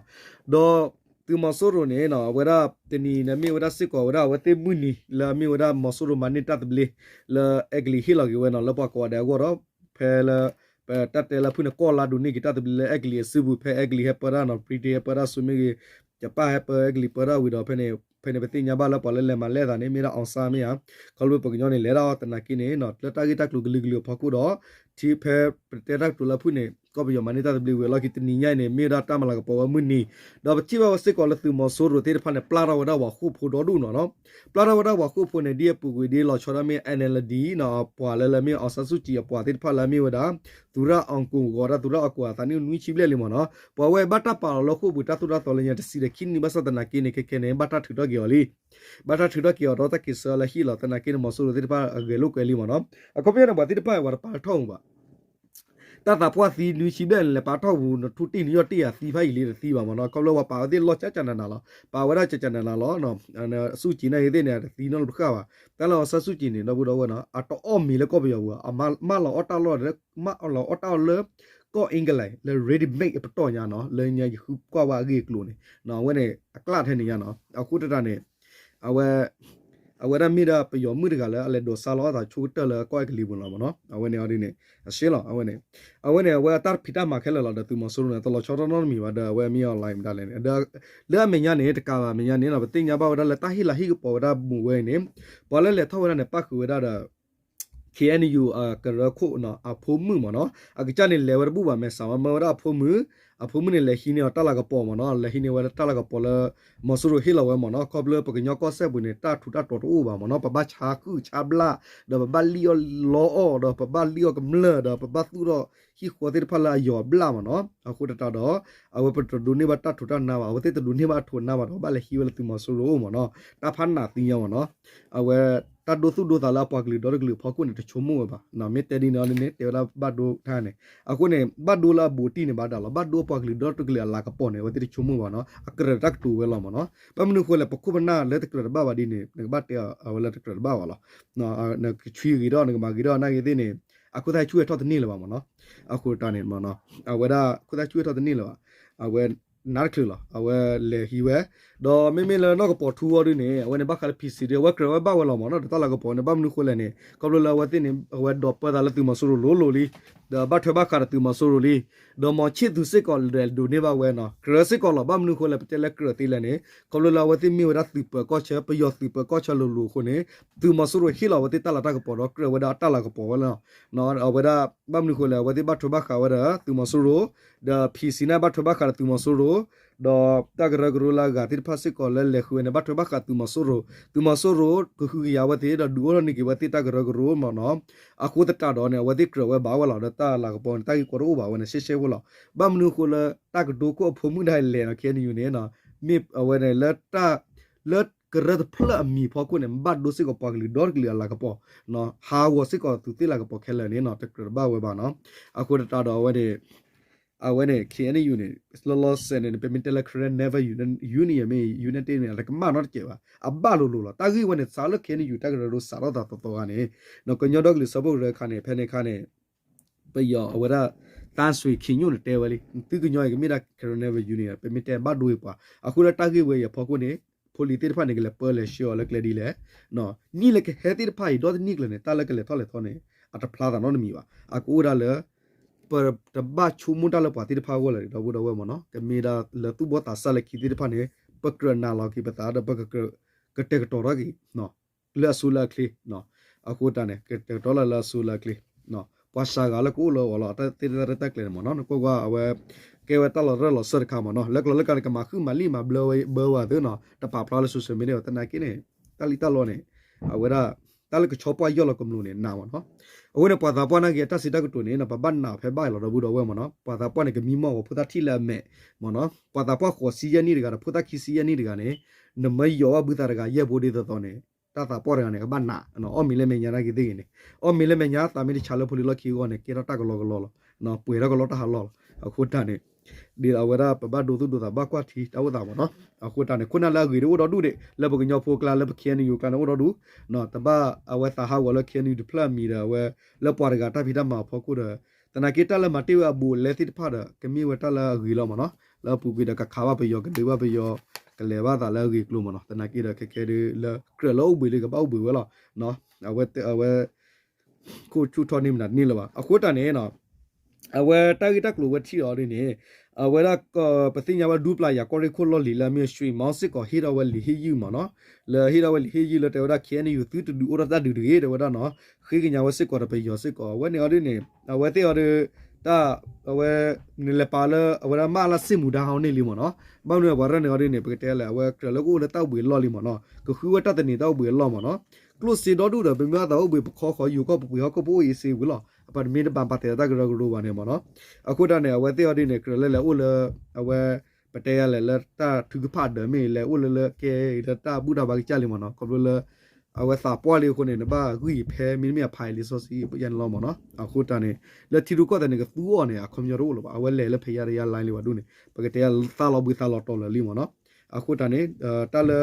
ဒီးသုးမီၤစိရိၤန့ၣ် အဝဲဒၣ်တနံၤန့ၣ် မ့ၢ်ဝဲဒၣ်စ့ၢ်ကီးဝဲဒၣ်အဝဲသ့ၣ်မုၢ်နံၤ လၢအမ့ၢ်ဝဲဒၣ်မီၤစိရိၤမၤန့ၢ်တၢ်သဘျ့ လၢအဲကလံးဟ့ၣ်လီၤက့ၤဝဲနီၤ လၢပှၤကိးဂၤဒဲးအဂီၢ်ဒီး ဖဲလၢ ပတၢ်တဲလၢဖုၣ်န့ၣ် ကီၢ်လါဒိးန့ၢ်က့ၤတၢ်သဘျ့လၢအဲကလံးအစုပူၤ ဖဲအဲကလံးဟဲပၢတၢ်နီၤ British ဟဲပၢတၢ်ဆူမ့ၢ်ဂ့ၤ ယပၣ်ဟဲပၢအဲကလံးပၢတၢ်ဝံၤဒီးဖဲန့ၣ် ဖဲန့ၣ်ပသ့ၣ်ညါဘၣ်လၢပှၤလၢလဲၤမၤလဲၢ်သးန့ၣ် မ့ၢ်ဒၣ် အောင်ဆန်း မ့ၢ်ဧါ ခီဖျိပကညီန့ၣ် လဲၤဒၣ်အီၤသနာ်က့န့ၣ် လၢတၢ်ဂ့ၢ်တၢ်ကျိၤကလုာ်ကလုာ်အဖီခိၣ်ဒီး ထံဖဲပတဲတၢ်ကတိၤလၢဖုၣ်န့ၣ် ကီၢ်ပယီၤမၤန့ၢ်တၢ်သဘျ့ဝံၤအလီၢ်ခံတနံၤညါအံၤန့ၣ် မ့ၢ်ဝဲဒၣ်တၢ်မၤလၤကပီၤဝဲမုၢ်နံၤ ဒီးပထံၣ်ဘၣ်ဝဲစ့ၢ်ကီးလၢသုးမီၤစိရိၤသ့ၣ်တဖၣ်န့ၣ် ပျၢ်ထီၣ်ဝဲဒၣ်ပှၤဃိာ်ဖိဒီဒူၣ်နီၤနီၤ ပျၢ်ထီၣ်ဝဲဒၣ်ပှၤဃိာ်ဖိန့ၣ် ဒ်အပူၤကွံာ်ဒ်လီၤဆီဒၣ်မ့ၢ် NLD နီၤ ပှၤလၢလၢမ့ၢ် အောင်ဆန်းစုကြည် အပှၤသ့ၣ်တဖၣ်လၢအမ့ၢ်ဝဲဒၣ် သူရအောင်ကို ဂီၤဒၣ်သူရအောင်ကို အသးနံၣ်နွံဆံဘျဲၣ်လံမ့ၢ်နီၤ ပှၤဝဲဘၣ်တၢ်ပာ်လီၤလၢဃိာ်ပူၤတၢ်သိၣ်တၢ်သီလၢညါတဆံဒီးခံနံၣ်ဘၣ်ဆၣ်သနာ်က့န့ၣ် ခဲခဲန့ၣ် ဘၣ်တၢ်ထုးထီၣ်က့ၤအီၤလံ ဘၣ်တၢ်ထုးထီၣ်က့ၤအီၤဒီးတၢ်က့ၤဆှၢအီၤလၢဟံၣ်လီၤသနာ်က့န့ၣ် မီၤစိရိၤသ့ၣ်တဖၣ်အဂဲၤလိာ်ကွဲလံမ့ၢ်နီၤ အခီပညီန့ၣ် ပှၤသ့ၣ်တဖၣ်ဝဲတပာ်ထီၣ်မူဘၣ် တၢ်သးပှၢ်သံနွံဆံဘျဲၣ်န့ၣ် လဲၤပာ်ထီၣ်ပူၤ နထူၣ်တံၢ်နယီၢ်တံၢ်ယၤသံဖးယံာ်လံတသံဘၣ်မ့ၢ်နီၤ ခီဖျိပှၤပာ်ဝဲသ့ၣ်လီၢ်ကကနၤနၤလီၤ ပာ်ဝဲဒၣ်ကကနၤနၤလီၤ အစုကံၤန့ၣ်ဂ့ၤသ့ၣ်န့ၣ် တသံနီတဘျီဃၣ်ဘၣ် တၢ်လၢအီၣ်ဆၣ်စုကံၤန့ၣ် ဒီပုၢ်ဒီဝဲၢ်နီၤ အတအီၣ်မ့ၤလၢကီၢ်ပယီၤပူၤ အမၢလီၤအီၣ်တၢ်အီၣ်လီၤ မၢလီၤအီၣ်တၢ်အီၣ်လၢ ကီၢ်အ့ကလံး လၢ ready made အပတီၢ်ညါနီၤ လၢညါယဃုကွၢ်ဝဲအဂ့ၢ်အကျိၤန့ၣ် အဝဲန့ၣ် အကျၢ်ထဲန့ၣ်ညါနီၤ အဃိသတးန့ၣ် အဝဲ အဝဲဒၣ်မ့ၢ်ဒၣ်ပယီၤမုၣ်တဂၤလၢအလဲၤဒိးစါလီၤအသးဆိကတၢၢ်လၢကီၢ်အဲကလံးပူၤလီၤမ့ၢ်နီၤ အဝဲန့ၣ်အီၤဒ်န့ၣ် အရှဲလီၤ အဝဲန့ၣ် အဝဲန့ၣ် အဝဲအတၢ်ဖံးတၢ်မၤခဲလၢာ်လီၤ ဒီးသုးမီၤစိရိၤန့ၣ် တလီၤဆီထီၣ်နီတမံၤဘၣ် ဒီးအဝဲမ့ၢ် online မတၤလဲၣ်န့ၣ် လၢအမဲာ်ညါန့ၣ် တကးဘၣ်အမဲာ်ညါန့ၣ်နီၤ ပသ့ၣ်ညါဘၣ်ဝဲဒၣ်လၢတၢ်ဟ့ၣ်လၤဟ့ၣ်ကပီၤဝဲဒၣ်မူးဝဲအံၤန့ၣ် ပှၤလၢလဲၤထီၣ်ဝဲဒၣ်န့ၣ် ပၣ်ဃုာ်ဝဲဒၣ်ဒီး KNU အကရၢခိၣ်နီၤ အဖိမုၣ်မ့ၢ်နီၤ အကစၢ်န့ၣ်လဲၤဝဲတဘူၣ်ဘၣ် မဲာ်ဆှးဝဲမၢဝဲဒၣ်အဖိမုၣ် အဖိမုၣ်န့ၣ်လဲၤဟံးန့ၢ်အီၤတၢ်လၤကပီၤမ့ၢ်နီၤ လဲၤဟံးန့ၢ်ဝဲဒၣ်တၢ်လၤကပီၤလၢ မီၤစိရိၤဟ့ၣ်လီၤဝဲမ့ၢ်နီၤ ခီဖျိပကညီကီၢ်စဲၣ်ပူၤန့ၣ် တၢ်ထူးတၢ်တီၤတအိၣ်ဘၣ်မ့ၢ်နီၤ ပဘၣ်ဆါဃုာ်ဆါဘျၣ် ဒီးပဘၣ်လံၣ်အီၣ်လီအီၣ် ဒီးပဘၣ်လံၣ်အီၣ်ကမျၢၢ် ဒီးပဘၣ်သူၣ်ထီၣ်ဟံၣ်ဃီသ့ၣ်တဖၣ်လၢအယီၤအဘျၣ်မ့ၢ်နီၤ အဃိသတးဒီး အဝဲပတဒိးန့ၢ်ဘၣ်တၢ်ထူးတၢ်တီၤဘၣ် အဝဲသ့ၣ်တဒိးန့ၢ်ဘၣ်အထူးအတီၤဘၣ်ဒီး ဘၣ်လဲၤဟံးဝဲလၢသုးမီၤစိရိၤအအိၣ်မ့ၢ်နီၤ တၢ်ဖးနးသံညါမ့ၢ်နီၤ အဝဲ တၢ်ဒိသူၣ်ဒိသးလၢအပှၤကလုာ်ဒီတကလုာ်အဖီခိၣ်န့ၣ် တဆိကမိၣ်ဝဲဘၣ် မ့ၢ်တဲဒ်န့ၣ်အီၤဒ်န့ၣ် တဲဝဲဒၣ်ဘၣ်ဒိတၢ်န့ၣ် အဃိန့ၣ် ဘၣ်ဒိလၢအဘူးအတံၢ်န့ၣ်ဘၣ်ဒၣ်လီၤ ဘၣ်ဒိပှၤကလုာ်ဒီတကလုာ်အလၤကပီၤန့ၣ် အဝဲသ့ၣ်တဆိကမိၣ်ဘၣ်နီၤ အကြၢးတၢ်ကတိၤဝဲလီၤမ့ၢ်နီၤ ဘၣ်မနုၤအဃိလဲၣ် ပခိၣ်ပနၢ်လၢတကြၢးတဘၣ်ဘၣ်ဒ်န့ၣ် နကဘၣ်တဲအီၤဝဲလၢတကြၢးတဘၣ်ဘၣ်လီၤ နကဆွံဂ့ၤထီၣ် နကမၤဂ့ၤထီၣ်နာ်ဂ့ၤသ့ၣ်န့ၣ် အခိၣ်သၣ်ဆူၣ်ဝဲထီၣ်တန့ၢ်လၢၤဘၣ်မ့ၢ်နီၤ အဃိတၢ်န့ၣ် အဝဲဒၣ်ခိၣ်သၣ်ဆူၣ်ဝဲထီၣ်တန့ၢ်လၢၤဘၣ် အဝဲနါတချုးလီၤ အဝဲလဲၤဟံးဝဲ ဒီးမ့မ့ၢ်လၢနီၢ်ကပီၤထူအီၤဒ်န့ၣ် အဝဲန့ၣ်ဘၣ်ဃးလၢ PC ဒ် အဝဲကြၢးဝဲဘၣ်ဝဲလီၤမ့ၢ်နီၤ ဒီးတၢ်လၤကပီၤန့ၣ် ဘၣ်မနုၤဃိလဲၣ်န့ၣ် ခီဖျိလၢအဝဲသ့ၣ်န့ၣ် အဝဲဒိးပၢသးလၢသုးမီၤစိရိၤလိၤလိၤလံ ဒီးဘၣ်ထွဲဘၣ်ဃးဒီးသုးမီၤစိရိၤလံ ဒီးမီၤဆ့ၣ်သူစ့ၢ်ကီးလဲၤဒိးန့ၢ်ဘၣ်ဝဲနီၤ ကြၢးစ့ၢ်ကီးလီၤ ဘၣ်မနုၤဃိလဲၣ် ပတဲလၢကြၢးသ့လဲၣ်န့ၣ် ခီဖျိလၢအဝဲသ့ၣ်မ့ၢ်ဝဲဒၣ်သုးပၢၤကီၢ်ဆၢ ပယီၤသုးပၢၤကီၢ်ဆၢလိၤလိၤအဃိန့ၣ် သုးမီၤစိရိၤဟ့ၣ်လီၤဝဲသ့ၣ်တၢ်လၤတၢ်ကပီၤဒီးကြၢးဝဲဒၣ်တၢ်လၤကပီၤဝဲလီၤ အဝဲဒၣ် ဘၣ်မနုၤဃိလဲၣ် အဝဲသ့ၣ်ဘၣ်ထွဲဘၣ်ဃးဝဲဒီးသုးမီၤစိရိၤ ဒီး PC န့ၣ် ဘၣ်ထွဲဘၣ်ဃးဒီးသုးမီၤစိရိၤ ဒီးတၢ်ကရၢကရိလၢအဂၤသ့ၣ်တဖၣ်စ့ၢ်ကီးလၢလဲၤဃုာ်ဝဲန့ၣ် ဘၣ်ထွဲဘၣ်ဃးသုးမီၤစိရိၤ သုးမီၤစိရိၤကဟုကယာ်ဝဲသ့ၣ် ဒီးဒုးအိၣ်ထီၣ်န့ၢ်က့ၤဝဲသ့ၣ်တၢ်ကရၢကရိမ့ၢ်နီၤ အဃိသတးဒီးန့ၣ် အဝဲသ့ၣ်ကြၢးဝဲဘၣ်ဝဲလီၤ ဒီးတၢ်လၤကပီၤန့ၣ် တၢ်ဂ့ၢ်ကီတအိၣ်ဘၣ်ဝဲန့ၣ် ရှဲရှဲဖိလီၤ ဘၣ်မနုၤဃိလၢတၢ်ကဒိခိၣ်အဖိမုၣ်ဒၣ်လဲာ်နီၤ KNU န့ၣ် မ့ၢ်အဝဲန့ၣ်လၢ လၢကရၢတဖျၢၣ်အမံၤဖီခိၣ်န့ၣ် ဘၣ်ဒိစ့ၢ်ကီးပှၤကလုာ်ဒီတကလုာ်အလၤကပီၤ ဟးဂီၤစ့ၢ်ကီးသူးသ့ၣ်လၤကပီၤခဲလၢာ်န့ၣ်နီၤ တကြၢးတဘၣ်ဝဲဘၣ်နီၤ အဃိသတးဒီးအဝဲန့ၣ် အဝဲန့ၣ် KNU န့ၣ် လီၤလီၤဆဲးန့ၣ် ပမ့ၢ်တဲလၢ Karen Naval Union မ့ၢ် United မ့ၢ် တကမၣ်နီတစဲးဘၣ် အဘၣ်လိၤလိၤလီၤ တၢ်ဂ့ၢ်ဝဲန့ၣ် စးလၢ KNU တၢ်ကရၢကရိစးထီၣ်သးသီသီခါန့ၣ် ကညီဒီကလုာ်စၢဖှိၣ်ကရၢခါန့ၣ် ဖဲန့ၣ်ခါန့ၣ် ပယီၤအဝဲဒၣ် သန်းရွှေခင်ညွန့်န့ၣ် တဲဝဲလံ သုကညီအံၤကမ့ၢ်ဒၣ် Karen Naval Union ပမ့ၢ်တဲဘၣ်ဒိအံၤပှၤ အဃိလၢတၢ်ဂ့ၢ်ဝဲအံၤအဖီခိၣ်န့ၣ် ဖိလံၤသ့ၣ်တဖၣ်န့ၣ် ကလဲၤပၢလဲၤဆှၢအီၤလၢကျဲဒ်လဲၣ် နံၣ်လၢကဟဲသ့ၣ်တဖၣ်အံၤ ဒီတနံၣ်ကျၢၤန့ၣ် တၢ်လၢကလဲၤထီၣ်လဲၤထီန့ၣ် အတဖျါသးနီတမံၤဘၣ်. အကအိၣ်ဒၣ်လၢ ပတဘၣ်ဆိကမိၣ်တၢ်လၢပှၤသ့ၣ်တဖၣ်အဂီၢ်လၢၤ ဒီပုၢ်ဒီဝဲၢ်မ့ၢ်နီၤ. ကမ့ၢ်ဒၣ်လၢသူၣ်ဘီၣ်သးစၢ်လၢခံသ့ၣ်တဖၣ်န့ၣ် ပကြၢးနာ်လီၤက့ၤပသးဒီး ပကတဲာ်ကတီၤထီၣ်က့ၤ လၢအဆိလၢအချ့ အဃိတၢ်န့ၣ် ကတဲာ်ကတီၤလၢလၢအဆိလၢအချ့ ပှၤစှၤဂၤလၢကအိၣ်လၢအဂီၢ်လီၤ တၢ်သ့ၣ်တၢ်တၢ်ကျဲၤန့ၣ်မ့ၢ်နီၤ. နကွၢ်ကွၢ်အဝဲ ကဲဝဲတၢ်လီၤရၢၢ်လီၤစၢၢ်တခါမ့ၢ်နီၤ. လၢကျိၤလၢကျါန့ၣ် ကမၤဃုာ်မၤလံၣ်မၤဘျၢဝဲဘၢဝဲသ့နီၤ တပာ်ဖျါလၢ social media သနာ်က့န့ၣ် တၢ်လံၣ်တၢ်လီန့ၣ် အဝဲဒၣ် တၢ်လၢကဆီပှၢ်ယီၢ်လီၤကမျူးန့ၣ် နးမ့ၢ်နီၤ. အဃိန့ၣ် ပှၤသးပှၢ်နာ်က့ၤအတၢ်စံးတၢ်ကတိၤန့ၣ် ပဘၣ်နာ်ဖဲဘၣ်လီၤ ဒီပုၢ်ဒီဝဲၢ်မ့ၢ်နီၤ. ပှၤသးပှၢ်န့ၣ် ကမံမီၢ်ဂီၤဖိသၣ်ထံၣ်လၢအမဲာ်မ့ၢ်နီၤ. ပှၤသးပှၢ်ဃိးဆံယဲၢ်နံၣ်တဂၤဒီး ဖိသၣ်ခံဆံယဲၢ်နံၣ်တဂၤန့ၣ် နမ့ၢ်ယီၤဘၣ်ဘုသးတဂၤယဲၢ်ဘိဒ်သိးသိးန့ၣ် တၢ်သးပှၢ်တဂၤန့ၣ် ကဘၣ်နာ် အီၣ်မ့ၤလၢမဲာ်ညါနာ်က့ၤသ့ၣ်ဂ့ၤန့ၣ် အီၣ်မ့ၤလၢမဲာ်ညါ သးမ့ၢ်တဆါလၢဖိလံၤလီၢ်ခံအဂီၢ်န့ၣ် ကဲထီၣ်တၢ်ကလီကလီလီၤ. ပှဲၤထီၣ်ကလီတၢ်ဟးလီၢ်လီၤ. အဃိတၢ်န့ၣ် ဒ်အဝဲဒၣ်ပဘၣ်ဒိသူၣ်ဒိသးဘၣ်ကွၢ်ထံတၢ်အိၣ်သးမ့ၢ်နီၤ. အဃိတၢ်န့ၣ် ခိၣ်နၢ်လၢအဂ့ၤဒ်အိၣ်ဒီဒူၣ်ဒံး လၢပကညီဖိကျါ လၢပ KNU ကျါန့ၣ်အိၣ်ဒီဒူၣ် တဘၣ်အဝဲသးဟးဂီၤလၢ KNU တဖျၢၣ်အမံၤဒီး အဝဲလၢပှၤတဂၤတၢ်ဖံးတၢ်မၤအဖီခိၣ်ဒီး သနာ်က့တၢ်လၢမၤတ့ၢ်ဝဲအဘူးအလဲသ့ၣ်တဖၣ်ဒီး ကမ့ၢ်ဝဲတၢ်လၢအဂ့ၤလီၤမ့ၢ်နီၤ. လၢအပူၤကွံာ်ဒီးကခးဘၣ်ပယီၤ ကဒုးဘၣ်ပယီၤ ကလဲၤဘၣ်သးလၢအဂ့ၤကျိၤမ့ၢ်နီၤ. သနာ်က့ဒီးခဲခဲဒ်လၢကြၢးလၢအိၣ်ဘှံးလံကဘၣ်အိၣ်ဘှံးဝဲလီၤ. အဝဲ အဝဲ ခိၣ်ဆူၣ်ထီၣ်န့ၢ်မနုၤတန့ၢ်လၢၤဘၣ်. အဃိတၢ်န့ၣ် အဝဲတၢ်ဂ့ၢ်တၢ်ကျိၤဝဲထံၣ်အီၤဒ်န့ၣ် အဝဲဒၣ် ပသ့ၣ်ညါဝဲဒူပျၢ်ယၤကီၢ်ရ့ၣ်ခိၣ်လီၢ်လံၤလၢအမ့ၢ် ရွှေမောင်း စ့ၢ်ကီးဟ့ၣ်ထီၣ်ဝဲလံာ်ဟ့ၣ်ယုၢ်မ့ၢ်နီၤ. လၢဟ့ၣ်ထီၣ်ဝဲလံာ်ဟ့ၣ်ယုၢ်လၢတဲဝဲဒၣ် KNU သုတဒုးအိၣ်ထီၣ်တၢ်ဒုးတဂ့ၤ တဲဝဲဒၣ်နီၤ. ဃ့ကညးဝဲစ့ၢ်ကီးဒီးပယီၤစ့ၢ်ကီး အဝဲန့ၣ်အီၤဒ်န့ၣ် အဝဲသ့ၣ်အီၤဒီး တၢ် အဝဲ နလဲၤပာ်လၢအဝဲဒၣ်မၢ်လၢစ့ၣ်မူၤဒါဟီန့ၣ်လံမ့ၢ်နီၤ. ဘၣ်မနုၤပှၤရဲၣ်န့ၣ်အီၤဒ်န့ၣ် ပကတဲလဲၣ် အဝဲကြၢးလၢကအိၣ်လၢတၢ်အိၣ်ဘှံးအလီၢ်လံမ့ၢ်နီၤ. ကဃုဝဲတၢ်သန့ၤတၢ်အိၣ်ဘှံးအလီၢ်မ့ၢ်နီၤ. ကျိၣ်စ့ဒီဒူၣ်ဒီး ပမ့ၢ်အသးအိၣ်ဘှံးပခီဃီ ယိၤကီၢ်ပပှ့ၤဟီၣ်ခိၣ်ဖိအိၣ်အ့စ့ဝံၤလီၤ. အပှၤတမ့ၢ်တဘၣ်ပာ်သဲးတၢ်ကရၢကရိဘၣ်န့ၣ်မ့ၢ်နီၤ. အဃိတၢ်န့ၣ် အဝဲသ့ၣ်အီၤဒ်န့ၣ် ကြၢးလၢလဲၤအိၣ်လၢ အဝဲ ပတဲယၤလဲၣ်လၢတၢ်ထုကဖၣ်ဒၢးမ့ၢ်ဂ့ၤ လဲၤအိၣ်လၢလၢကဲလၢတၢ်ဘူၣ်တၢ်ဘါကစၢ်လံမ့ၢ်နီၤ. ခီဖျိလၢ အဝဲသးပှၢ်လံအဃိန့ၣ် နဘၣ်ဂံၢ်ဖဲမ့တမ့ၢ်အဖးအံၤလံစီဆှံယဲၢ်န့ၣ်လီၤမ့ၢ်နီၤ. အဃိတၢ်န့ၣ် လၢထံရူၢ်ကီၢ်သဲးန့ၣ် ကသူအီၤန့ၣ် အခီပညီတအိၣ်လၢၤဘၣ်. အဝဲလဲၤလၢဖဲယါတယါလါလံဘၣ်ဒ်န့ၣ် ပကတဲသးလီၤဘှံးသးလီၤတီၤလၢာ်လံမ့ၢ်နီၤ. အဃိတၢ်န့ၣ် တၢ်လၢ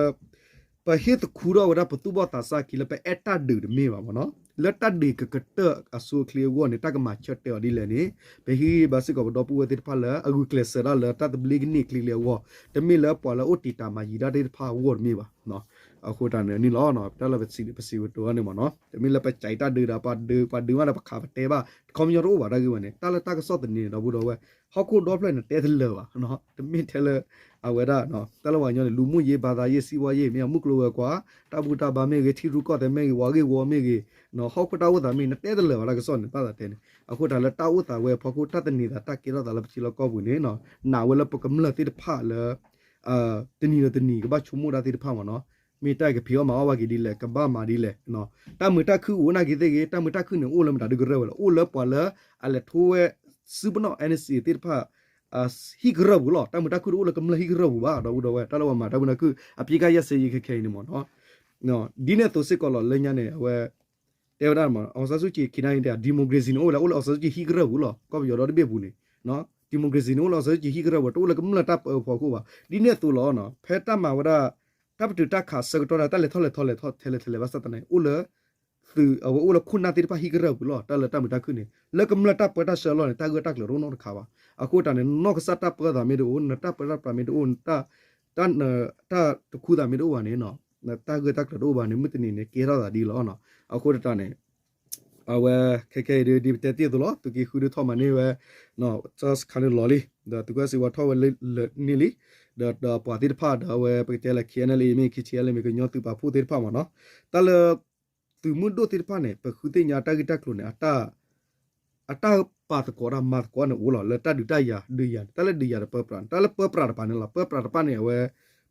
ပဟ့ၣ်သခူထီၣ်ဝဲဒၣ်ပသူၣ်ဘီၣ်သးစၢ်ခံလၢပအဲၣ်တၢ်ဒုးတမ့ၢ်ဘၣ်မ့ၢ်နီၤ. လၢတၢ်ဒုးကကတၢၢ်အဆိအချ့အဂီၢ်န့ၣ် တၢ်ကမၤဆၢတဲာ်အီၤဒ်လဲၣ်န့ၣ် ပဟ့ၣ်ဂံၢ်ဘါစ့ၢ်ကီးပဒီပုၢ်ဝဲၢ်သ့ၣ်တဖၣ်လၢအဂုာ်ကျဲးစၢးတၢ်လၢတၢ်သဘျ့ကန့ၢ်ချ့ချ့အဂီၢ်, တမ့ၢ်လၢပှၤလၢအအိၣ်တံာ်တာ်မၤယံၤတၢ်သ့ၣ်တဖၣ်အဂီၢ်တမ့ၢ်ဘၣ်. အဃိတၢ်န့ၣ်န့ၣ်လီၤ တၢ်လၢပစံးပစံးဝဲတိၤအီၤန့ၣ်မ့ၢ်နီၤ, တမ့ၢ်လၢပကးတၢ်ဒုးဒီး ပှၤဒုးမးဒီးပခးပတဲဘၣ် ခီပညီတအိၣ်ဘၣ်တၢ်ဂ့ၢ်ဝဲန့ၣ် တၢ်လၢတၢ်ကစီၣ်သန့ၤဒီပုၢ်ဒီဝဲၢ် ဟီၣ်ခိၣ်ဒီဖျၢၣ်န့ၣ်တဲတလၢာ်ဘၣ်, တမ့ၢ်ထဲလၢ အဝဲဒၣ် တၢ်လၢပှၤကညီန့ၣ် လူမှုရေး ဘာသာရေး စီးပွားရေး မ့ၢ်အမုၢ်ကျိၤဝဲၤကွာ် တၢ်ဘူၣ်တၢ်ဘါမ့ၢ်ဂ့ၤ ထံရူၢ်ကီၢ်သဲးမ့ၢ်ဂ့ၤ ဝးဂ့ၢ်ဝီမ့ၢ်ဂ့ၤ ဟီၣ်ခိၣ်တၢ်အိၣ်သးမ့ၢ်ဂ့ၤ နတဲတလၢာ်ဘၣ်တၢ်ကစီၣ်န့ၣ် ဘၣ်သးတဲန့ၣ် အဃိတၢ်လၢတၢ်အိၣ်သးဝဲအဖီခိၣ် တၢ်သန့ၤသးတၢ်ကဲထီၣ်သးလၢပထံလီၢ်ကီၢ်ပူၤန့ၣ် နာ်ဝဲလၢပကမျၢၢ်သ့ၣ်တဖၣ်လၢ တနံၤဒီးတနံၤကဘၣ်ဆိကမိၣ်တၢ်သ့ၣ်တဖၣ်မ့ၢ်နီၤ, မ့ၢ်တၢ်ကဖံးအီၣ်မၤအီၣ်ဘၣ်က့ၤဒ်လဲၣ် ကဘၣ်မၤဒ်လဲၣ်, တၢ်မုာ်တၢ်ခုၣ်အိၣ်နာ်က့ၤသ့ၣ်ဂ့ၤ တၢ်မုာ်တၢ်ခုၣ်န့ၣ်အိၣ်လၢမတၤဒုကရၢၢ်ဝဲလဲၣ် အိၣ်လၢပှၤလၢအလဲၤထိဝဲ စုပနီၣ် NCA သ့ၣ်တဖၣ် ဟံၣ်ကရၢၢ်ပူၤလီၤ. တၢ်မုာ်တၢ်ခုၣ်တအိၣ်လၢကမျၢၢ်ဟံၣ်ကရၢၢ်ပူၤဘၣ် ဒီပုၢ်ဒီဝဲၢ် တၢ်လၢပှၤမၤတၢ်မုာ်တၢ်ခုၣ် အပစ်ခတ်ရပ်စဲရေးခဲခဲအံၤန့ၣ်မ့ၢ်နီၤ, ဒ်န့ၣ်အသိးစ့ၢ်ကီးလီၤ လၢညါန့ၣ် အဝဲ တဲဝဲဒၣ်မ့ၢ် အောင်ဆန်းစုကြည် ခံနၣ်ရံၣ်တဲ democracy န့ၣ်အိၣ်ဝဲလၢ အိၣ်လၢ အောင်ဆန်းစုကြည် ဟံၣ်ကရၢၢ်ပူၤလီၤ. ကီၢ်ပယီၤဒီတဘ့ၣ်ပူၤန့ၣ် democracy န့ၣ် အိၣ်လၢ အောင်ဆန်းစုကြည် ဟံၣ်ကရၢၢ်ပူၤ တအိၣ်လၢကမျၢၢ်တၢ်ပၢအဖီခိၣ်ဘၣ်. ဒ်န့ၣ်အသိးလီၤ ဖဲတၢ်မၤဝဲဒၣ် တၢ်ပတုာ်တၢ်ခးဆၢကတီၢ်န့ၣ် တၢ်လဲၤထီၣ်လဲၤထီလဲၤထီၣ်ထဲလဲၣ်ထဲလဲၣ်ဘၣ်ဆၣ်သနာ်က့ အိၣ်လၢ သုး အဝဲအိၣ်လၢခိၣ်နၢ်သ့ၣ်တဖၣ်ဟံၣ်ကရၢၢ်ပူၤလီၤ. တၢ်လၢတၢ်မုာ်တၢ်ခုၣ်န့ၣ် လၢကမျၢၢ်တၢ်ပၢတၢ်ဆှၢအလီၢ်န့ၣ် တၢ်ဂၢၢ်တၢ်ကျၢၤတအိၣ်နီတခါဘၣ်. အဃိတၢ်န့ၣ် နီၢ်ကစၢ်တၢ်ပၢသးမ့ၢ်တအိၣ် နတၢ်ပၢတၢ်ပြးမ့ၢ်တအိၣ် တၢ်တခူသးမ့ၢ်တအိၣ်ဘၣ်န့ၣ် နတၢ်ဂၢၢ်တၢ်ကျၢၤတအိၣ်ဘၣ်န့ၣ် မုၢ်တနံၤန့ၣ် ကဲထီၣ်သးဒ်လီၤ. အဃိတၢ်န့ၣ် အဝဲ ခဲခဲအံၤဒ် ဒ်ပတဲတ့ၢ်အသိးလီၤ သုးက့ဃုဒုးထီၣ်မၤန့ၢ်ဝဲ တၢ်စခါန့ၣ်လီၤလံ ဒီးသုးက့စ့ဝါထီၣ်ဝဲလၢန့ၣ်လံ ဒီးပှၤသ့ၣ်တဖၣ်ဒီးအဝဲပကတဲလၢ KNLA မ့ၢ် KTLA မ့ၢ် ကညီသုးပာ်ဖှိၣ်သ့ၣ်တဖၣ်မ့ၢ်နီၤ တၢ်လၢ သုးမုၢ်ဒိၣ်သ့ၣ်တဖၣ်န့ၣ် ပဃုသ့ၣ်ညါတၢ်ဂ့ၢ်တၢ်ကျိၤန့ၣ် အတၢ် အတၢ်ပာ်သကိးတၢ်မၤသကိးန့ၣ်အိၣ်လီၤ လၢတၢ်ဒုးတၢ်ယၤဒုးယၤန့ၣ် တၢ်လၢဒုးယၤဒီးပၢပြးန့ၣ် တၢ်လၢပၢပြးတပၤန့ၣ်လီၤ ပၢပြးတပၤန့ၣ် အဝဲ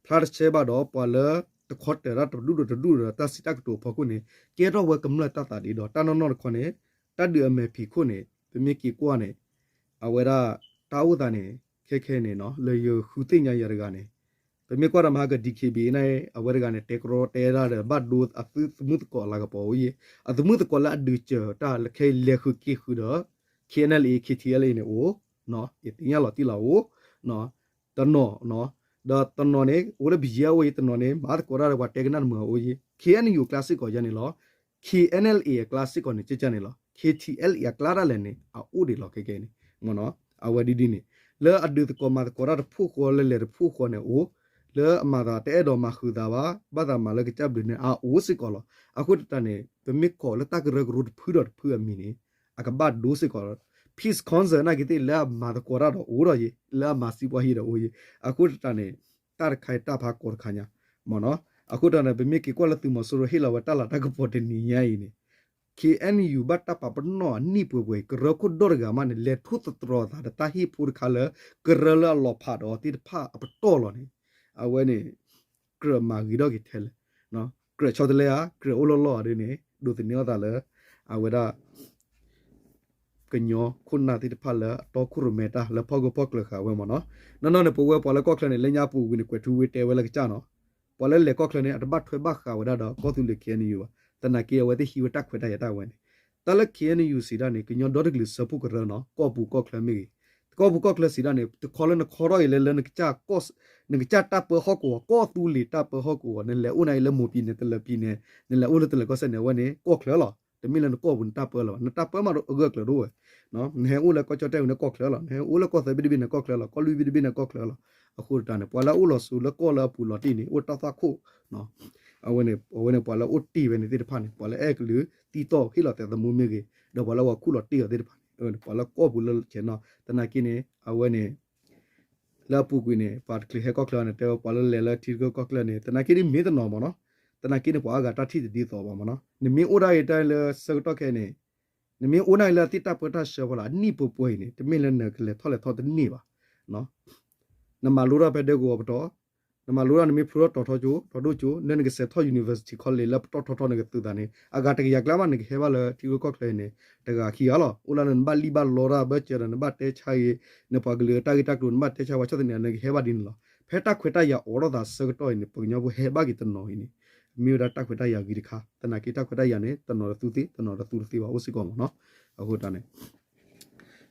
ဖျါတဆဲဘၣ်ဒီး ပှၤလၢတခီတၢၤတၢ်တဒူၣ်ဒီးတဒူၣ်ဒီးတၢ်စံးတၢ်ကတိၤအဖီခိၣ်န့ၣ် ကဲထီၣ်ဝဲကမျၢၢ်တၢ်သးဒ့ဒီး တၢ်နီၢ်နီၢ်တခီန့ၣ် တၢ်ဒုးအမဲာ်ဖံးခိၣ်န့ၣ် ပမ့ၢ်က့ၤကွၢ်န့ၣ် အဝဲဒၣ် တၢ်အိၣ်သးန့ၣ် ခဲခဲန့ၣ်နီၤ လၢယဃုသ့ၣ်ညါယၤတဂၤန့ၣ် ပမ့ၢ်ကွၢ်ဒီးမဟါက DKBA န့ၣ် အဝဲတဂၤန့ၣ် တဲကရီတဲဒၣ်ဒီး ဘၣ်ဒိအသုသမုၢ်သကိးအလၤကပီၤအိၣ်ယဲၢ် အသမုၢ်သကိးလၢအဒုးစၢၤတၢ်လၢခဲအံၤလဲၤဃုာ်က့ၤဃုာ်ဒီး KNLA KTLA န့ၣ်အိၣ် ယသ့ၣ်ညါလီၤတံၢ်လီၤအိၣ် တနီၤ ဒီးတနီၤန့ၣ် အိၣ်လၢဘယဲၢ်အိၣ်ယဲၢ် တနီၤန့ၣ် မၤသကိးတၢ်ဒီးပှၤတဲကနၣ်တမုာ်အိၣ်ယဲၢ် KNU အကျါစ့ၢ်ကီးယဲၢ်န့ၣ်လီၤ KNLA အကျါစ့ၢ်ကီးန့ၣ် ကကန့ၣ်လီၤ KTLA အကျါဒၣ်လဲာ်န့ၣ် အအိၣ်ဒံးလီၤ ခဲခဲန့ၣ် အဝဲဒ်ဒ်န့ၣ် လၢအဒုးသကိးမၤသကိးတၢ်တဖုၣ်ဃီလၢလဲၤတဖုၣ်ဃီန့ၣ်အိၣ် လၢအမၤသးတအဲၣ်ဒိးမၤဃုာ်သးဘၣ်, ဘၣ်သးမၤလၢကစၢ်ဘျုးန့ၣ် အအိၣ်စ့ၢ်ကီးလီၤ. အဃိသတးန့ၣ် ပမ့ၢ်ကိးလၢတၢ်ကရၢကရိတဖုဒီးတဖုအမံၤန့ၣ် အကဘၣ်ဒိစ့ၢ်ကီးလီၤ. Peace Council နာ်က့သ့ၣ် လၢအမၤသကိးတၢ်ဒီးအိၣ်ဒီးယဲ, လၢအမၤစံးပှၤဟံၣ်ဒီးအိၣ်ယဲ. အဃိသတးန့ၣ် တၢ်တခါအံၤတၢ်ဖးကီတခါညါ မ့ၢ်နီၤ. အဃိသတးန့ၣ် ပမ့ၢ်က့ၤကွၢ်လၢသုးမီၤစိရိၤဟ့ၣ်လီၤဝဲတၢ်လၤတၢ်ကပီၤတနံၤညါအံၤန့ၣ် ခ့ၣ်အဲၣ်ယူၣ် ဘၣ်တၢ်ပာ်ပနီၣ်အနံၣ်ပှဲၤပှဲၤအံၤ ကရၢခိၣ်ဒီတဂၤမးန့ၣ် လဲၤထိၣ်သတြီၤသးဒီးတၢ်ဟ့ၣ်ဖိတခါလၢ ကရၢလၢအလီၤဖးဒီးသ့ၣ်တဖၣ်အပတီၢ်လီၤန့ၣ် အဝဲန့ၣ် ကြၢးမၤဂ့ၤထီၣ်က့ၤထဲလဲၣ်, ကြၢးဆီတလဲဧါ, ကြၢးအိၣ်လီၢ်လီၢ်ဧါဒ်န့ၣ် ဒိးသန့ၤအီၣ်သးလၢ အဝဲဒၣ် ကညီခိၣ်နၢ်သ့ၣ်တဖၣ်လၢအတီခိၣ်ရိၣ်မဲတၢ်လၢဖီၣ်ကဖီၣ်ကျၢၤဃာ်ဝဲမ့ၢ်နီၤ. နီၢ်နီၢ်န့ၣ် ပဝဲပှၤလၢကီၢ်ချၢန့ၣ် လၢညါပူၤကွံာ်န့ၣ် ကွဲးထူဝ့တဲဝဲလၢကစၢ်နီၤ. ပှၤလၢလဲၤကီၢ်ချၢန့ၣ် အတဘၣ်ထွဲဘၣ်ဃးဝဲဒၣ်ဒီးကီၢ်သူလ့ၤ ခ့ၣ်အဲၣ်ယူၣ် ဘၣ်. သနာ်က့အဝဲသ့ၣ်ဟံးဝဲတၢ်ခွဲးတၢ်ယာ်ဒၣ်ဝဲန့ၣ် တၢ်လၢ ခ့ၣ်အဲၣ်ယူၣ် စံးဒၣ်န့ၣ် ကညီဒီတကလုာ်စၢဖှိၣ်ကရၢနီၤ, ကီၢ်ပူၤကီၢ်ချၢမ့ၢ်ဂ့ၤ, ကီၢ်ပူၤကီၢ်ချၢစံးဒၣ်န့ၣ် တခီလၢနခီထီၣ်အံၤလၢ လၢ နကစၢ်တၢ်ပၢဟီၣ်ကဝီၤ ကီၢ်သူလ့ၤတၢ်ပၢဟီၣ်ကဝီၤ နလဲၤအိၣ်နၤအံၤလၢမိၢ်ပံၤန့ၣ် တလၢပံၤန့ၣ် နလဲၤအိၣ်လၢတလၢၤကီၢ်စဲၣ်န့ၣ် အဝဲန့ၣ် ကီၢ်ချၢလီၤ. တမ့ၢ်လၢနကီၢ်ပူၤနတၢ်ပၢလၢၤဘၣ်, နတၢ်ပၢမးအဂၢၢ်အကျၢၤဒိၣ်ဝဲ နဟဲအိၣ်လၢကီၢ်ကၠီၣ်တဲၣ်ဝံၤန့ၣ် ကီၢ်ချၢလီၤ, နဟဲအိၣ်လၢကီၢ်သၢဘ့ၣ်တဘ့ၣ်န့ၣ် ကီၢ်ချၢလီၤ, ကီၢ်လွံၢ်ဘ့ၣ်တဘ့ၣ်န့ၣ် ကီၢ်ချၢလီၤ. အဃိသတးန့ၣ် ပှၤလၢအအိၣ်လီၤစိၤလၢကီၢ်လၢအပူၤလီၤတံၢ်န့ၣ် အိၣ်တၢ်သွၣ်ခိၣ် အဝဲန့ၣ် အဝဲန့ၣ်ပှၤလၢအအိၣ်တ့ၢ်ဝဲန့ၣ်သ့ၣ်တဖၣ်န့ၣ် ပှၤလၢအဲၣ်ကလုာ်သံတီၢ်ဟ့ၣ်လီၤသဲးသမူမ့ၢ်ဂ့ၤ, ဒီးပှၤလၢအဝဲခူၣ်လီၤတ့ၢ်အီၤသ့ၣ်တဖၣ်န့ၣ် ပှၤလၢကီၢ်ပူၤလၢဆဲးနီၤ သနာ်က့န့ၣ် အဝဲန့ၣ် လၢအပူၤကွံာ်န့ၣ် ပှၤတချုးဟဲကီၢ်ချၢန့ၣ် တဲဝဲပှၤလၢလဲၤလၢထံကီၢ်ချၢန့ၣ် သနာ်က့ဒ်မ့ၢ်တနီၤမ့ၢ်နီၤ, သနာ်က့န့ၣ် ပှၤအါဂၤတၢ်ထံၣ်တဒ်သိးဘၣ်မ့ၢ်နီၤ, နမ့ၢ်အိၣ်ဒၣ်အံၤတၢ်လၢဆၢကတီၢ်ခဲအံၤန့ၣ် နမ့ၢ်အိၣ်ဒၣ်အံၤလၢအသ့ၣ်တၢ်ပၢတၢ်ဆှၢဖီလာ် အနံၣ်ပှဲၤပှဲၤအံၤန့ၣ် တမ့ၢ်လၢနကလဲၤထီၣ်လဲၤထီတန့ၢ်ဘၣ် နမၤလိတၢ်ဖဲဒဲကဝီၤပတီၢ်, နမၤလိတၢ်နမ့ၢ်ဖျိထီၣ်တီၤထီကၠိ တီၤဒိၣ်ကၠိ လၢနကဆဲးထီၣ် university college လၢပတီၢ်ထီထီန့ၣ်ကသုးသးန့ၣ် အဂၤတကယၤကျါမး နကဟဲဘၣ်လၢထံဂုၤကီၢ်ချၢအံၤန့ၣ် တဂၤခံဂၤလီၤ. အိၣ်လၢနဘၣ်လံၣ်ဘၣ်လီတၢ်ဘၢၣ်စၢၤဒီး နဘၣ်တဲဆါဂ့ၤ နပှၤကလုာ်တၢ်ဂ့ၢ်တၢ်ကျိၤ နဘၣ်တဲဆါပှၤဆီၣ်သနံး နကဟဲဘၣ်ဒ်န့ၣ်လီၤ. ဖဲတၢ်ခွဲးတၢ်ယာ်အိးထီၣ်သးဆၢကတီၢ်အံၤန့ၣ် ပှၤကညီဖိဟဲဘၣ်က့ၤတနီၤအံၤန့ၣ် မ့ၢ်ဝဲဒၣ်တၢ်ခွဲးတၢ်ယာ်ဂ့ၤတခါ, သနာ်က့တၢ်ခွဲးတၢ်ယာ်န့ၣ် တနီၤဒီးသူသ့ တနီၤဒီးသူတသ့ဘၣ် အိၣ်စ့ၢ်ကီးမ့ၢ်နီၤ. အဃိတၢ်န့ၣ်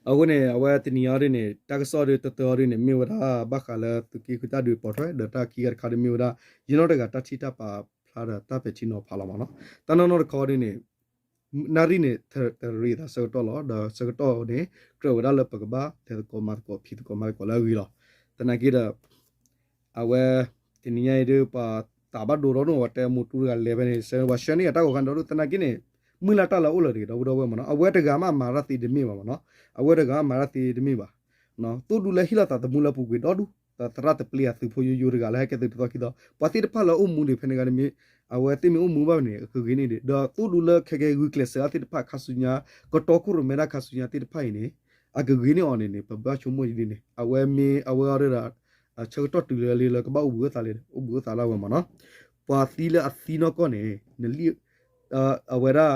အဃိန့ၣ် အဝဲတနံၤအံၤဒ်န့ၣ် တၢ်ကစီၣ်ဒ်တတၢအံၤဒ်န့ၣ် မ့ၢ်ဝဲဒၣ်ဘၣ်ဃးလၢသုးက့ဃုတၢ်ဒုးပိာ်ထွဲ ဒီးတၢ်ခံဂၤတခါဒ်မ့ၢ်ဝဲဒၣ် ယနီၢ်တဂၤတၢ်ထံၣ်တၢ်ပာ်ဖျါဒီးတၢ်ပဲာ်ထံနီၤဖးလီၤမ့ၢ်နီၤ. တၢ်နီၢ်နီၢ်တခါအံၤဒ်န့ၣ် နၣ်ရံၣ်န့ၣ် တရံးသးဆၢကတီၢ်လီၤ. ဒီးဆၢကတီၢ်န့ၣ် ကြၢးဝဲဒၣ်လၢပကဘၣ်လဲၤသကိးမၤသကိးဖံးသကိးမၤသကိးလၢအဂ့ၤလီၤ. သနာ်က့ဒီး အဝဲ တနံၤညါအံၤဒ် ပှၤသးဘၣ်ဒိဒီဒိၣ် ပှၤတဲမိၢ်တူတဂၤလဲၤဖဲန့ၣ် ဆၢပှၤဆှၢန့ၢ်ယၤတၢ်ဂီၤခါန့ၣ်ဒီဒိၣ် သနာ်က့န့ၣ် မုၢ်လၢ်တၢ်လၢအအိၣ်လၢၤတဂ့ၤ ဒီပုၢ်ဒီဝဲၢ်မ့ၢ်နီၤ. အဝဲတဂၤမးမၤတၢ်သ့တမ့ၢ်ဘၣ်မ့ၢ်နီၤ. အဝဲတဂၤမၤတၢ်သ့တမ့ၢ်ဘၣ်. သိၣ်ဒူလၢဟ့ၣ်လီၤသးသမူလၢပူၤကွံာ်ဒီဒူၣ် ဒီးသရၣ်တပျ့ၤအသုးဖိယိယိတဂၤလၢဟဲကဲသုးတသီခံသီ ပှၤသ့ၣ်တဖၣ်လၢအအိၣ်မူဒံးဖဲန့ၣ်ဂၤန့ၣ်မ့ၢ် အဝဲသ့ၣ်မ့ၢ်အိၣ်မူဘၣ်န့ၣ် အကဂ့ၤန့ၢ်ဒံး ဒီးသိၣ်ဒူလၢခဲကဲဂုာ်ကျဲးစၢးအသ့ၣ်တဖၣ်ခါဆူညါ ကတီခိၣ်ရိၣ်မဲတၢ်ခါဆူညါသ့ၣ်တဖၣ်အံၤန့ၣ် အကဂ့ၤန့ၢ်အီၤန့ၣ်န့ၣ် ပဘၣ်ဆိကမိၣ်ဒ်န့ၣ် အဝဲမ့ၢ်အဝဲအီၤဒီး ဆၢကတီၢ်တုၤလၢလၢကဘၣ်အိၣ်ဘှံးအိၣ်သါလံ အိၣ်ဘှံးအိၣ်သါလၢအဝဲမ့ၢ်နီၤ. ပှၤသံလၢအသံနီၢ်ကီၢ်န့ၣ် နလံၣ် အဝဲဒၣ်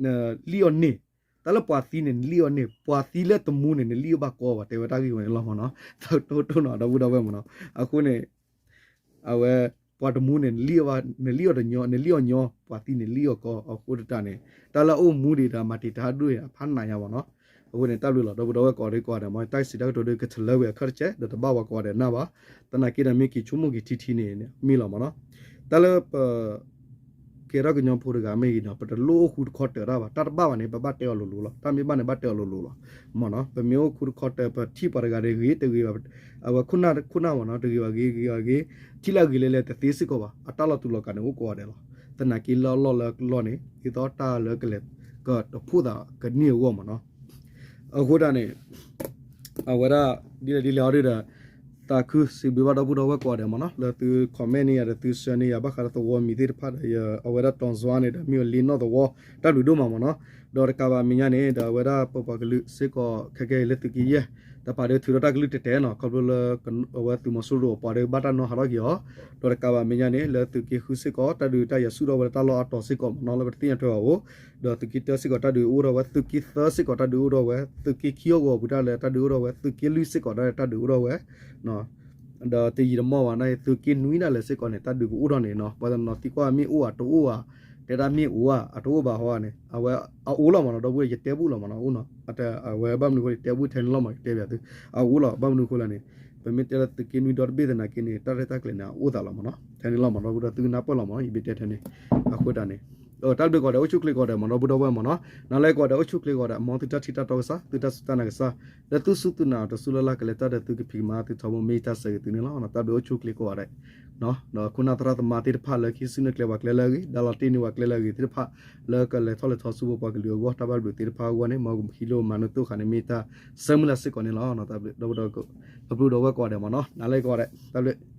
နလံၣ်အီၤန့ၢ် တၢ်လၢပှၤသံန့ၣ် နလံၣ်အီၤန့ၢ် ပှၤသံလၢတမူန့ၣ် နလံၣ်အီၤဘၣ်ကီဘၣ် တဲဝဲတၢ်ဂ့ၢ်ဝဲန့ၣ်လီၤမ့ၢ်နီၤ. တၢ်တိၢ်နီၤ ဒီပုၢ်ဒီဝဲၢ်မ့ၢ်နီၤ. အဃိန့ၣ် အဝဲ ပှၤတမူန့ၣ် နလံၣ်အီၤဘၣ် နလံၣ်အီၤတညီ နလံၣ်အီၤညီ ပှၤသံန့ၣ်လံၣ်အီၤကီ အဃိတၢ်န့ၣ် တၢ်လၢအအိၣ်မူဒံးဒီးမၤတံာ်တာ်ဒိၣ်န့ၣ် အဖးနးညါမ့ၢ်နီၤ. အဃိန့ၣ် တၢ်ဘျုးလီၤ ဒီပုၢ်ဒီဝဲၢ်ကိးဒံကိးဂၤဒဲးမ့ၢ် တၢ်စံးတၢ်ကတိၤဒ်ကထလၢဝံၤအခၢၣ်တစဲး ဒီးတဘၣ်ဝဲကိးဂၤဒဲးနၢ်ဘၣ်. သနာ်က့ဒီးမ့ၢ်က့ၤဆိကမိၣ်က့ၤထံထံန့ၣ် မ့ၢ်လီၤမ့ၢ်နီၤ. တၢ်လၢပ ကဲထီၣ်ကညီဖိတဂၤမ့ၢ်ဂ့ၤနီၤ ပတလိၣ်အိၣ်ဃူတခီတၢၤတၢ်ဘၣ် တၢ်တဘၣ်ဘၣ်န့ၣ် ပဘၣ်တဲအီၤလိၤလိၤလီၤ တၢ်မ့ၢ်ဘၣ်န့ၣ် ဘၣ်တဲအီၤလိၤလိၤလီၤ မ့ၢ်နီၤ. ပမ့ၢ်အိၣ်ဃူတခီတၢၤ ပထံၣ်ပှၤတဂၤဒ်ဂ့ၤတဂ့ၤဘၣ် အဝဲခိၣ်နၢ်ခိၣ်နၢ်မ့ၢ်နီၤ တဂ့ၤဘၣ်ဂ့ၤဂ့ၤဘၣ်ဂ့ၤ ထံၣ်လၢအဂ့ၤလဲၣ်လဲၣ်တသ့စ့ၢ်ကီးဘၣ် အတၢ်လီၤတူာ်လီၤကာ်န့ၣ် အိၣ်ကိးဂၤဒဲးလီၤ. သနာ်က့လၢအလီၢ်လၢကလီၢ်န့ၣ် ဒ်သိးတၢ်လၢကလဲၤကတဖိသးကန့ၢ်အဂီၢ်မ့ၢ်နီၤ အဃိတၢ်န့ၣ် အဝဲဒၣ် ဒ်လဲၣ်ဒ်လဲၣ်အီၤဒ်ဒီး သးခုစံးဘျုးဘၣ်ဒီပုၢ်ဒီဝဲၢ်ကိးဂၤဒဲးမ့ၢ်နီၤ လၢသု comment န့ၢ်ယၤဒီးသု share န့ၢ်ယၤ ဘၣ်ဃးဒီးသဝီမံၤသ့ၣ်တဖၣ်ဒီး အဝဲဒၣ်တီၤစွါန့ၣ်ဒီး မ့ၢ်ဝဲလ့နီၣ်သဝီ တၢ်ဘျုးဒိၣ်မးမ့ၢ်နီၤ. ဒီးတကးဘၣ်မဲာ်ညါန့ၣ် ဒီးအဝဲဒၣ်ပပှၤကလုာ်စ့ၢ်ကီး ခဲကဲအံၤလၢသုးက့ယဲၢ် တပၤဒီးထုးထီၣ်တၢ်ကလုၢ်တဲာ်တဲာ်နီၤ ခီဖျိလၢ အဝဲသုးမီၤစိရိၤအပှၤဒီးဘၣ်တၢ်နီၢ်ဟးထီၣ်က့ၤအီၤ ဒီးတကးဘၣ်မဲာ်ညါန့ၣ် လၢသုးက့ဃုစ့ၢ်ကီး တၢ်ဒုးတၢ်ယၤဆူၣ်ထီၣ်ဝဲလၢတၢ်လီၢ်အါတီၤစ့ၢ်ကီးမ့ၢ်နီၤ လၢပတသ့ၣ်ညါထွဲဘၣ်အိၣ် ဒီးသုးက့တၢစ့ၢ်ကီးတၢ်ဒုးအိၣ်ထီၣ်ဝဲ သုးက့သၢစ့ၢ်ကီးတၢ်ဒုးအိၣ်ထီၣ်ဝဲ သုးက့ခံအဂီၤပူၤတၢ်လၢတၢ်ဒုးအိၣ်ထီၣ်ဝဲ သုးက့လွံၢ်စ့ၢ်ကီးတၢ်ဒုးအိၣ်ထီၣ်ဝဲ ဒီးတယံာ်တမီၢ်ဘၣ်န့ၣ် သုးက့နွံဒၣ်လဲာ်စ့ၢ်ကီးန့ၣ် တၢ်ဒုးကအိၣ်ထီၣ်န့ၣ်နီၤ ပှၤတနီၤသံကွၢ်မ့ၢ်အိၣ်ဧါတအိၣ်ဧါ တဲဒၣ်မ့ၢ်အိၣ်ဧါ အတအိၣ်ဘၣ်ဟီဧါန့ၣ် အဝဲအအိၣ်လီၤမ့ၢ်နီၤ ဒီပုၢ်ဝဲၢ် ယတဲဘူးလီၤမ့ၢ်နီၤ အိၣ်နီၤ အဝဲဘၣ်မနုၤအဃိယတဲဘူးထဲန့ၣ်လီၤမ့ၢ် ယတဲဘၣ်သု အအိၣ်လီၤ ဘၣ်မနုၤအဃိလဲၣ်န့ၣ် ပမ့ၢ်တဲလၢသုးက့နွံဒီတဘ့ၣ်သနာ်က့န့ၣ် တၢ်ရဲၣ်တၢ်ကျဲၤန့ၣ် အအိၣ်သးလီၤမ့ၢ်နီၤ ထဲန့ၣ်လီၤမ့ၢ်နီၤ ဒီပုၢ်ဝဲၢ်သုကနၢ်ပၢၢ်လီၤမ့ၢ်နီၤ ယဘၣ်တဲထဲန့ၣ် အဃိတၢ်န့ၣ် တၢ်ဘျုးကိးဂၤဒဲး အိၣ်ဆူၣ်ချ့ကိးဂၤဒဲး မ့ၢ်နီၤ ဒီပုၢ်ဒီဝဲၢ်မ့ၢ်နီၤ, နၤလၢကိးဂၤဒဲး အိၣ်ဆူၣ်ချ့ကိးဂၤဒဲး မ်သုတၢ်ထံၣ်တၢ်တီကစၢ် သုတၢ်စူၢ်တၢ်နာ်ကစၢ် လၢသုစူၢ်သုနာ်အီၤတစူၢ်လၢ်လၢ် ကလဲၤတၢ်ဒီးသုကဖံးကမၤသုထီဘိ မ့ၢ်ယတၢ်ဆၢဂ့ၤသုန့ၣ်လီၤ. တၢ်ဘျုးအိၣ်ဆူၣ်ချ့ကိးဂၤဒဲး ဒီးခိၣ်နၢ်သရၣ်သမါသ့ၣ်တဖၣ်လၢကဟံးစုနဲၣ်ကျဲပှၤကျဲလၢအဂ့ၤ ဒီးလီၤတ့ၢ်န့ၢ်ပှၤကျဲလၢအဂ့ၤသ့ၣ်တဖၣ် လၢကလဲၤထီၣ်လဲၤထီဆူဖိပှၤကလုာ်အဂီၢ် တၢ်ဘၣ်ဘျုးသ့ၣ်တဖၣ်အဂီၢ်န့ၣ် မ်ကဟံးလိာ်မၤနၢၤသိၣ်ဃာ်န့ၣ် မ့ၢ်ယတၢ်ဆၢမုၢ်လၢ်စ့ၢ်ကီးန့ၣ်လီၤ. တၢ်ဘျုး ဒီပုၢ်ဒီဝဲၢ်ကိးဂၤဒဲးမ့ၢ်နီၤ နၤလၢကိးဂၤဒဲး တၢ်ဘျုး